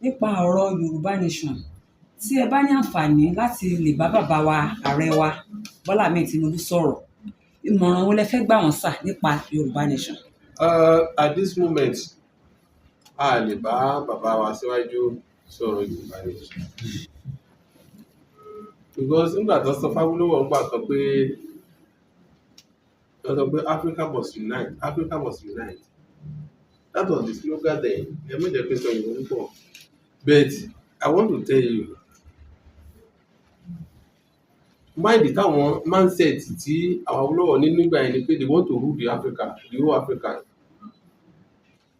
Nípa ọ̀rọ̀ Yorùbá Nation, tí ẹ bá ní àǹfààní láti lè bá bàbá wa, ààrẹ wa Bọ́lá Ahmed Tinubu sọ̀rọ̀, ìmọ̀ràn wo lẹ fẹ́ gbà wọ́n sà nípa Yorùbá Nation? At this moment, a lè bá bàbá wa síwájú sọ̀rọ̀ Yorùbá Nation because nígbà tó sọ f'Awólọ́wọ̀ nígbà kan pé wọ́n sọ pé "Africa must unite, Africa must unite." That was the slogan then. Ẹ má jẹ́ pé sọ òyìnbó púpọ̀, but I want to tell you, mind táwọn mindset tí àwọn Awólọ́wọ̀ ní nígbà yẹn ni pé they want to rule the Africa, the whole Africa.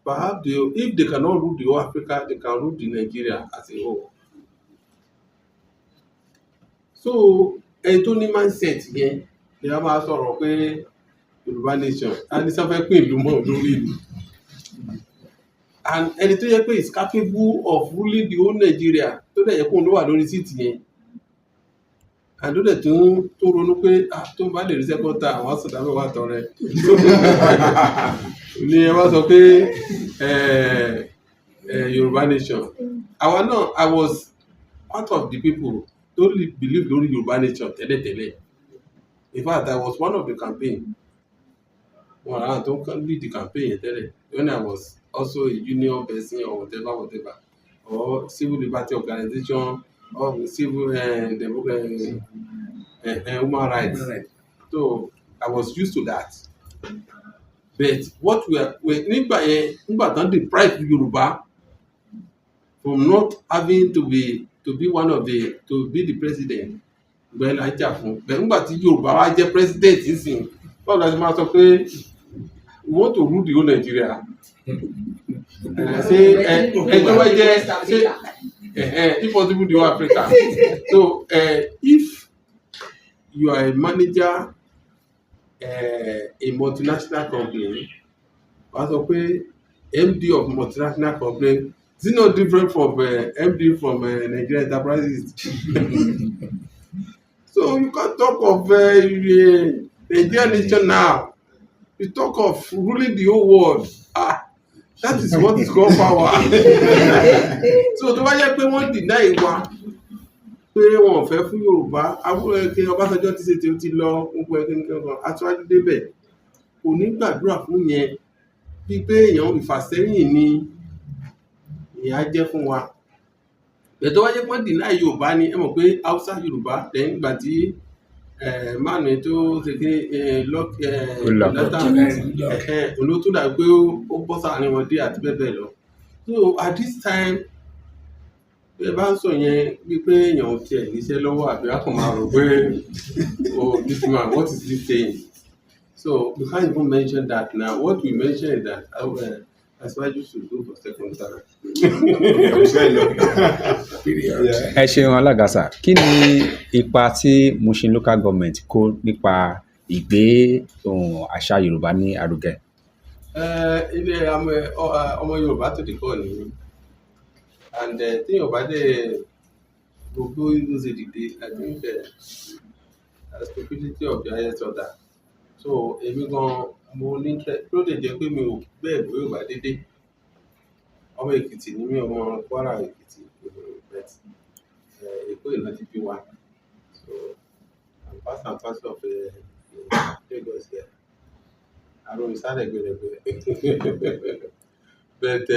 Perhaps if they cannot rule the whole Africa, they can rule the Nigeria as a whole. So ẹni tó ní mindset yẹn ni a máa sọ̀rọ̀ pé Yorùbá Nation, a ní sáfẹ́ pín ìlú mọ́ lórí ìlú, and ẹni tó yẹ pé is capable of ruling the whole Nigeria, tó dẹ̀ yẹ kóun ló wà lórí seat yẹn, and tó dẹ̀ tó ronú pé, ah, tó ń bá lè rí second term, àwọn àsọdá mẹ́wàá tọrẹ ní ẹ wá sọ pé Yorùbá Nation. Àwa náà, I was part of the people tó believe lórí Yorùbá Nation tẹ́lẹ̀tẹ́lẹ̀. In fact, I was one of the campaign, wọn àwọn tó ń lead the campaign yẹn tẹ́lẹ̀ when I was also a union person or whatever whatever, or civil liberty organization or civil human rights. So I was used to that. But what we are we nígbà yẹn, nígbà tán deprive Yorùbá from not having to be one of the to be the president, ìgbà yẹn là ń jà fún. But nígbà tí Yorùbá wá jẹ́ president nísìnyí, báwo la ṣe máa sọ pé we want to rule the whole Nigeria? Ṣé ẹ tó bá jẹ́ ṣé if possible the whole Africa. So if you are a manager a multinational company, wàá sọ pé MD of multinational company is it not different from MD from Nigeria Enterprises? So you can't talk of Nigeria nation now. You talk of ruling the whole world. Ah, that is what is called power. So tó bá yẹ pé wọ́n deny wa pé wọn ò fẹ́ fún Yorùbá, abúlé kí Ọbásanjọ́ ti ṣe tí ó ti lọ, gbogbo ẹ̀ kí nǹkan aṣáájú débẹ̀ kò ní gbàdúrà fún yẹn, bíi pé èèyàn ìfàsẹ́yìn ni ìyẹn á jẹ́ fún wa. Bẹ́ẹ̀ tó wá jẹ́ pé wọ́n deny Yorùbá ni, ẹ mọ̀ pé Hausa, Yorùbá, then ìgbà tí mánu tó ṣe kí Jonathan òun ló tún dàbí pé ó bọ́ sáàrin wọn dé àti bẹ́ẹ̀ bẹ́ẹ̀ lọ. So at this time, bí ẹ bá ń sọ yẹn bíi pé èèyàn ò tiẹ̀ níṣẹ́ lọ́wọ́, àbí a kàn máa rò pé, "Oh, this man, what is he saying?" So we can't even mention that now. What we mention is that Aṣíwájú should go for second term. Ẹ ṣeun, alága sà. Kí ni ipa tí Mushin Local Government kó nípa ìgbé ohun àṣà Yorùbá ní arugẹ? Ilé ọmọ Yorùbá tó dé kọ́ ni, and téèyàn bá dẹ̀ gbogbo ló ṣe dìde, I think stupidity of the highest order. So èmi gan mo ní interest tó lè jẹ́ pé mi ò bẹ́ẹ̀ gbọ́ Yorùbá dédé. Ọmọ Èkìtì ni mí, ọmọ Kwara Èkìtì, but Èkó yìí náà ti bí wa. So I'm part and parcel of Lagos here. Àrùn ìsàlẹ̀ gbẹ̀rẹ̀gbẹ̀, but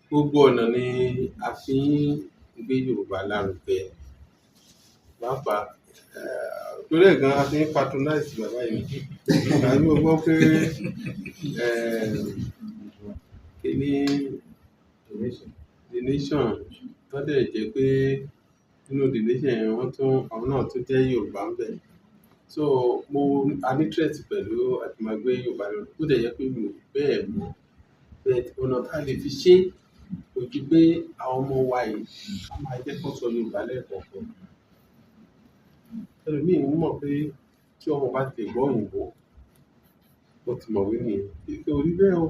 gbogbo ọ̀nà ni a fi ń gbé Yorùbá lárugẹ, pàápàá torí ẹ̀ gan a fi ń patronize bàbá yìí. Àbí mo gbọ́ pé kíní The Nation, wọ́n dẹ̀ jẹ́ pé nínú The Nation yẹn, wọ́n tún àwọn náà tún jẹ́ Yorùbá ń bẹ̀. So mo a ní interest pẹ̀lú àti máa gbé Yorùbá lọ, bó dẹ̀ jẹ́ pé mi ò bẹ́ẹ̀ mọ̀, but ọ̀nà tá a lè fi ṣe kò ju pé àwọn ọmọ wa yìí, ká máa jẹ́ kó sọ Yorùbá lẹ́ẹ̀kọ̀ọ̀kan. Ẹlòmíì ń mọ̀ pé tí ọmọ bá ti lè gbọ́ òyìnbó, ó ti mọ̀wé nìyẹn. Kò rí bẹ́ẹ̀ o.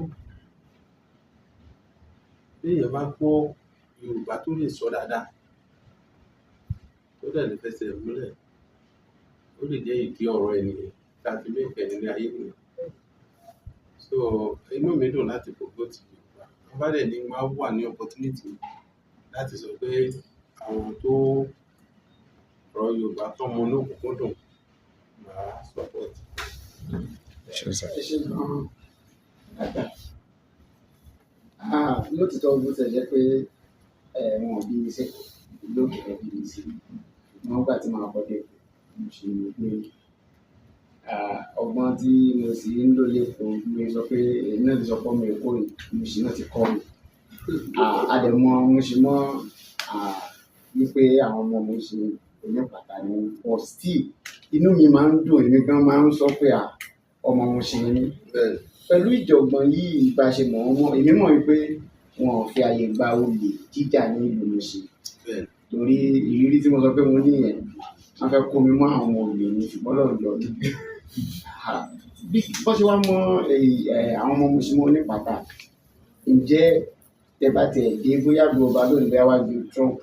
Bí èèyàn bá gbọ́ Yorùbá tó lè sọ dáadáa, tó dẹ̀ lè fẹsẹ̀ múlẹ̀, ó lè jẹ́ ìdí ọ̀rọ̀ ẹ̀ nìyẹn tá a fi make ẹ̀ nílé ayé nìyẹn. So inú mi dùn láti promote Yorùbá. Wọ́n bá dẹ̀ ní wọ́n á wà ní opportunity. Láti sọ pé àwọn tó ọ̀rọ̀ Yorùbá tó mú ní òkúnkúndùn, màá support. Ẹ ṣeun sir. Ẹ ṣe gan-an àgbà. Ah, lótìtọ́, bó ti jẹ́ pé wọn ò bí mi sí ìlú òkèèrè, bí mi sí wọn gbà tí màá kọ́ dé, mo ṣe ní pé ọgbọ́n tí mo sì ń lò lẹ́kọ̀ọ́, mi sọ pé èmi náà ti sọ pé ọmọ Èkó yìí, mo sì náà ti kọ́ mi. Ah, a dẹ̀ mọ mo sì mọ wípé àwọn ọmọ mo ṣe onípàtà ni, but still inú mi máa ń dùn, èmi gan máa ń sọ pé ọmọ mo ṣe ni mí. Pẹ̀lú ìjọ̀gbọ̀n yìí, bá a ṣe mọ̀ wọ́n mọ́, èmi mọ̀ wípé wọn ò fi àyè gba olè jíjà ní ìlú Mushin, torí ìrírí tí mo sọ pé mo ní yẹn, wọ́n fẹ́ kó mi mọ́ àwọn olè ní, ṣùgbọ́n lọ́run yọ mí. Bí bó ṣe wá mọ àwọn ọmọ Mushin mọ́ onípàtà, ǹjẹ́ tẹ bá tiẹ̀ dé bóyá lu ọba lónìí, bóyá wá ju Trump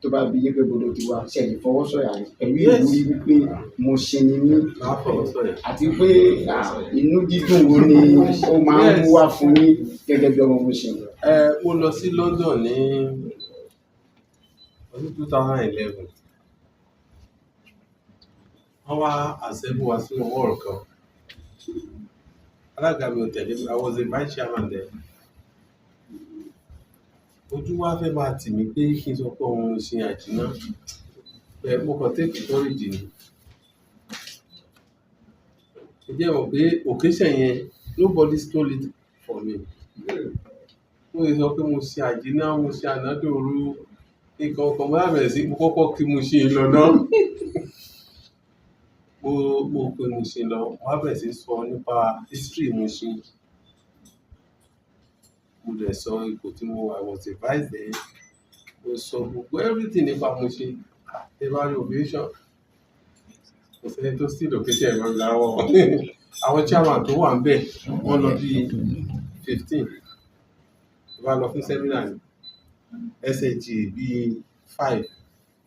tó bá bí yín pé gbọdọ̀ ti wá ṣẹlẹ̀, fọwọ́sọ̀yà pẹ̀lú ìwúrí wípé Mushin ni mí? Máa fọwọ́ sọ̀yà. Àti pé inú dídùn wo ni ó máa ń mú wá fún yín gẹ́gẹ́ bí ọmọ Mushin? Ẹ mo lọ sí London ní ọdún 2011. Wọ́n wá assemble wa sínú hall kan. Alága mi ò tẹ̀lé mi, I was the vice chairman there. Ojú wa fẹ́ máa tì mí pé kí n sọ pé òun ṣe àjìná. Bẹ́ẹ̀ mo kàn take courage ni. Ẹ jẹ́ mọ̀ pé occasion yẹn, nobody stole it from me. Mo lè sọ pé mo ṣe àjìná, mo ṣe ànádòru, nǹkan kan mo bẹ̀rẹ̀ sí, mo kọ́kọ́ kí mo ṣe lọ náà. Mo pe Mushin lọ, mo wá bẹ̀rẹ̀ sí sọ nípa history Mushin. Mo dẹ̀ sọ ipò tí mo wà, I was the vice then. Mo sọ gbogbo everything nípa Mushin. Ẹ bá rí ovation, kò sẹ́ni tó steal occasion ẹ̀ mọ́ mi lọ́wọ́. Àwọn chairman tó wà níbẹ̀, wọ́n lọ bí 15. Mo bá lọ fún seminar ni. SAG bí five,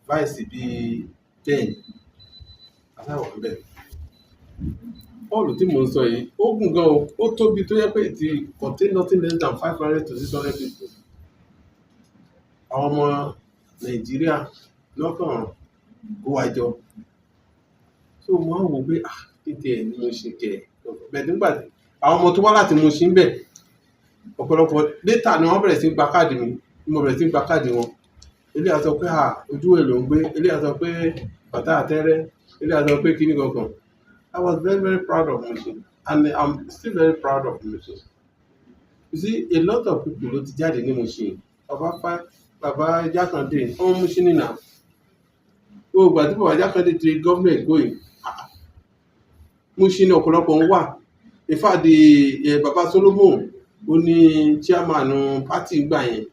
vice bí 10. A sá wà níbẹ̀. Hall tí mò ń sọ yìí, ó gùn gan o, ó tóbi tó jẹ́ pé it contain nothing less than 500 to 600 people. Àwọn ọmọ Nàìjíríà lọ́kàn kó wa jọ. So mo wá wò pé, ah, kí tiẹ̀ ni mo ṣe kẹ̀. But nígbà tí àwọn ọmọ tó wá láti Mushin ńbẹ̀, ọ̀pọ̀lọpọ̀ later ni wọ́n bẹ̀rẹ̀ sí gba káàdì mi, mo bẹ̀rẹ̀ sí gba káàdì wọn. Eléyìí á sọ pé, ah, Ojúwèé ló ń gbé, eléyìí á sọ pé bàtà àtẹ́rẹ́, eléyìí á sọ pé kíní kankan. I was very, very proud of Mushin and I'm still very proud of Mushin. You see, a lot of people ló ti jáde ní Mushin. Bàbá Fá, bàbá Jákàndé, ọmọ Mushin ni now. Gbogbo ìgbà tí bàbá Jákàndé ti governor Èkó yìí, ah, Mushin ní ọ̀pọ̀lọpọ̀ ń wà. In fact, the bàbá Solomon, ó ní chairman party ìgbà yẹn.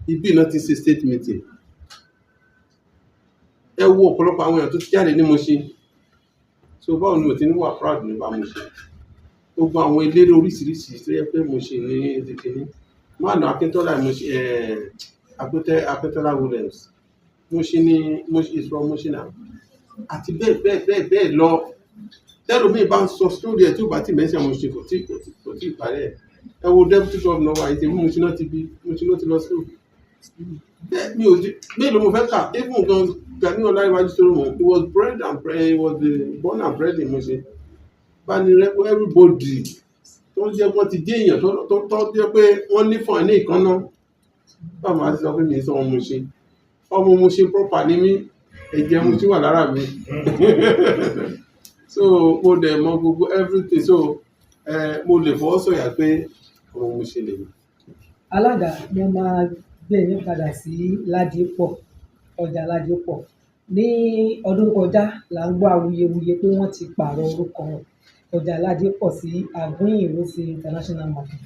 Ibí náà ti ṣe state meeting. Ẹ wo ọ̀pọ̀lọpọ̀ àwọn èèyàn tó ti jáde ní Mushin. So báwo ni mo ti ní wà proud nípa Mushin? Gbogbo àwọn eléré oríṣiríṣi tó jẹ́ pé Mushin ní ti kíní. Máàlù Akíntọ́lá Mushin, Akíntọ́lá Williams. Mushin ní, Mushin is from Mushin now. Àti bẹ́ẹ̀ bẹ́ẹ̀ bẹ́ẹ̀ bẹ́ẹ̀ lọ. Tẹ́lòmíì bá ń sọ story ẹ̀ tí ò bá tí mention Mushin, kò tí parí ẹ̀. Ẹ wo deputy governor wa yìí, ṣebí Mushin náà ti bí, Mushin ló ti lọ school. Bẹ́ẹ̀ mi ò jí, mélòó mo fẹ́ kà, even gan Gani Ọláníwájú Solomon, he was bred and bred, he was born and bred in Mushin. Bánirẹ́, everybody tó jẹ́ wọ́n ti dé èèyàn tó jẹ́ pé wọ́n ní fún ní ìkànnà. Báwo máa ṣe sọ pé mi ò sọ ọmọ Mushin? Ọmọ Mushin proper ni mí, ẹ̀jẹ̀ Mushin wà lára mi. So mo dẹ̀ mọ gbogbo everything, so mo lè fọwọ́ sọ̀yà pé ọmọ Mushin lèmi. Alága, mo máa gbé yín padà sí Ládìpọ̀, ọjà Ládìpọ̀. Ní ọdún tó kọjá là ń gbọ́ awuyewuye pé wọ́n ti pààrọ̀ orúkọ ọjà Ládìpọ̀ sí Aguiyi Ironsi International Market,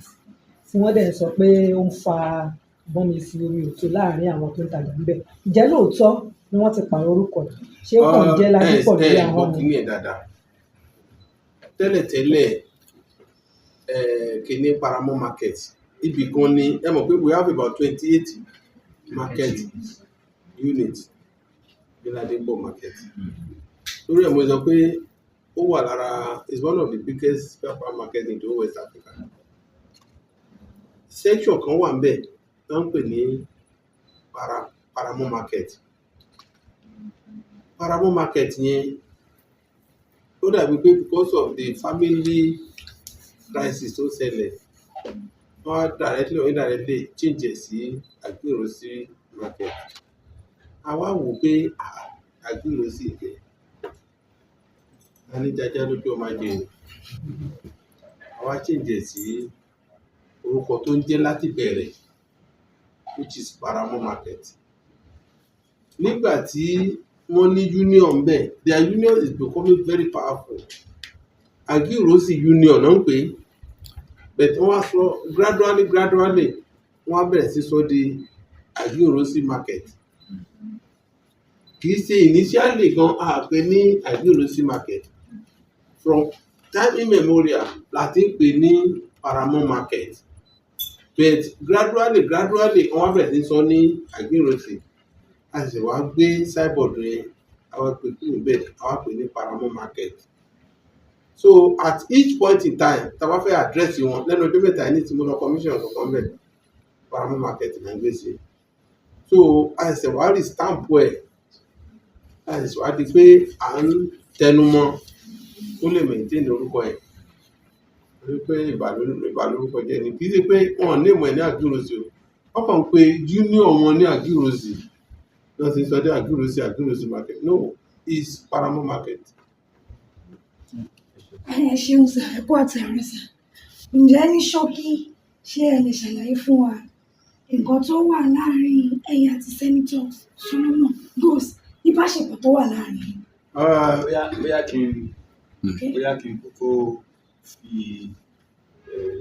tí wọ́n dẹ̀ ń sọ pé ó ń fa gbọ́nmi sí omi ò tó láàrin àwọn tó ń tajà níbẹ̀. Ǹjẹ́ lóòótọ́ ni wọ́n ti pààrọ̀ orúkọ yìí? Ṣé ó kàn ń jẹ́ Ládìpọ̀ lórí Ẹ ahọ́n gbọ́ ni? Kíní ẹ̀ dáadáa. Tẹ́lẹ̀tẹ́lẹ̀, kíní Paramount Market ibì kan ni. Ẹ mọ̀ pé we have about 28 market unit ní Ládìpọ̀ market. Lórí ẹ̀ mo sọ pé ó wà lára, is one of the biggest spare part market in the whole West Africa. Section kan wà níbẹ̀ tó ń pè ní Paramount Market. Paramount Market yẹn, ó dàbí pé because of the family crisis tó ṣẹlẹ̀, wọ́n á directly or indirectly change ẹ̀ sí Aguiyi-Ironsi Market. A wá wò pé, ah, Aguiyi-Ironsi ìkẹ́ a ní jájá lójú ọmọ ajé. A wá change ẹ̀ sí orúkọ tó ń jẹ́ láti bẹ̀rẹ̀, which is Paramount Market. Nígbà tí wọ́n ní union bẹ́ẹ̀, their union is becoming very powerful. Aguiyi-Ironsi Union náà ń pè é, but wọ́n wá sọ gradually gradually, wọ́n á bẹ̀rẹ̀ sí sọ di Aguiyi-Ironsi Market. Kì í ṣe initially gan a pè ní Aguiyi-Ironsi Market. From time immemorial la ti ń pè ní Paramount Market, but gradually gradually, wọ́n wá bẹ̀rẹ̀ sí sọ ní Aguiyi-Ironsi. A sì wá gbé signboard yẹn, a wá pè kúrò bẹ́ẹ̀, a wá pè ní Paramount Market. So at each point in time tá a bá fẹ́ address wọn, lẹ́nu ọjọ́ mẹ́ta yìí ní tí mo lọ commission kankan bẹ́ẹ̀, Paramount Market là ń gbé sí. So a ṣẹ̀ṣẹ̀ wá rí stamp ẹ̀, a ṣẹ̀ṣẹ̀ wá di pé à ń tẹnu mọ́ kó lè maintain orúkọ ẹ̀, torí pé ìbàlórúkọ jẹ́ ni. Kì í ṣe pé wọn ò ní ìmọ̀ ẹ̀ ní Aguiyi-Ironsi o, wọ́n kàn ń pe union wọn ní Aguiyi-Ironsi náà ti sọ dé Aguiyi-Ironsi, Aguiyi-Ironsi Market. No, it's Paramount Market. Ẹ ṣeun sir, ẹ kú àtẹ̀rìn sir. Ǹjẹ́ ní ṣókí, ṣé ẹ lè ṣàlàyé fún wa nǹkan tó wà láàrin ẹ̀yin àti Senator Solomon Goes, ìbáṣepọ̀ tó wà láàrin yín? Bóyá kí n bóyá kí n kókó fi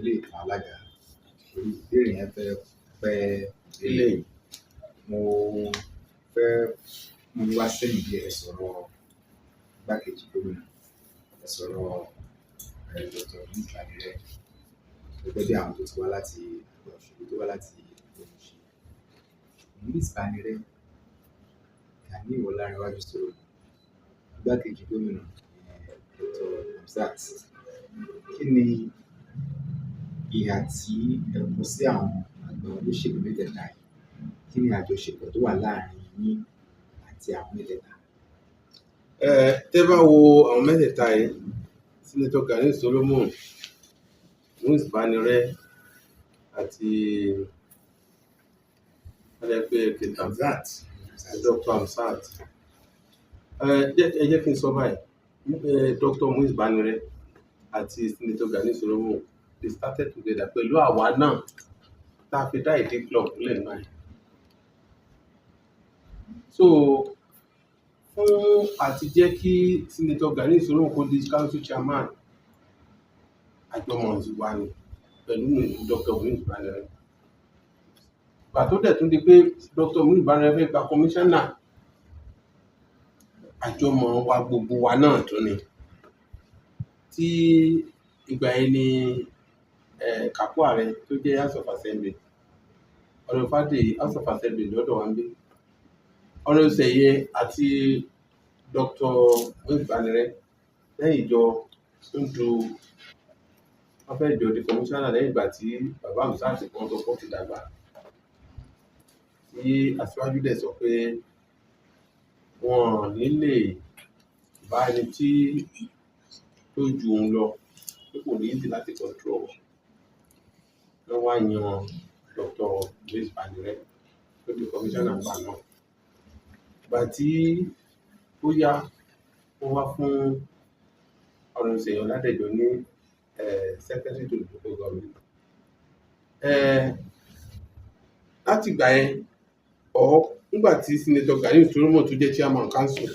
lè kan alága, torí ìbéèrè yẹn fẹ́ pẹ́ délé. Mo fẹ́ mú wá sẹ́yìn bí ẹ sọ̀rọ̀ igbákejì gómìnà, ẹ sọ̀rọ̀ Dr. Muiz Banire, gẹ́gẹ́ bí àwọn tó ti wá láti àgbà òṣèlú, tó wá láti ẹgbẹ́ òṣèlú. Muiz Banire, Gani Ọlárẹ̀wájú Solomon, igbákejì gómìnà, Dr. Hamzat, kí ni ìhà tí ẹ kọ sí àwọn àgbà olóṣèlú mẹ́tẹ̀ẹ̀ta yìí? Kí ni àjọṣepọ̀ tó wà láàrin yín àti àwọn mẹ́tẹ̀ẹ̀ta? Ẹ tẹ́ bá wo àwọn mẹ́tẹ̀ẹ̀ta yìí, Senator Gani Solomon, Muiz Banire àti ọ̀dẹ̀ Hamzat. Dr. Hamzat. Ẹ jẹ́ kí n sọ báyìí, Dr. Muiz Banire àti Senator Gani Solomon, they started together pẹ̀lú àwa náà tá a fi dá ìdí club lẹ̀ náà. So fún àti jẹ́ kí Senator Gani Solomon kó di council chairman, àjọmọ̀ wa ni pẹ̀lú Dr. Muiz Banire. Ìgbà tó dẹ̀ tún di pé Dr. Muiz Banire fẹ́ gba commissioner, àjọmọ̀ wa gbogbo wa náà tún ni. Tí ìgbà yẹn ni Kàkó Ààrẹ tó jẹ́ House of Assembly, ọ̀rẹ́ Fádèyí, House of Assembly lọ́dọ̀ wa ń bí, ọ̀rẹ́ Ṣẹ̀yẹ àti Dr. Muiz Banire lẹ́yìn ìjọ ń du, wọ́n fẹ́ jọ di commissioner lẹ́yìn ìgbà tí bàbá Hamzat kan tó kọ́ ti dàgbà, tí aṣíwájú dẹ̀ sọ pé wọn ò ní lè bá ẹni tí tó ju òun lọ, pé kò ní easy láti control wọn. Wọ́n wá yan Dr. Muiz Banire tó di commissioner nígbà náà. Ìgbà tí ó yá, wọ́n wá fún Honourable Ṣèyí Ọládẹ̀jọ ní secretary to the local government. Láti ìgbà yẹn, or nígbà tí Senator Gani Solomon tó jẹ́ chairman council,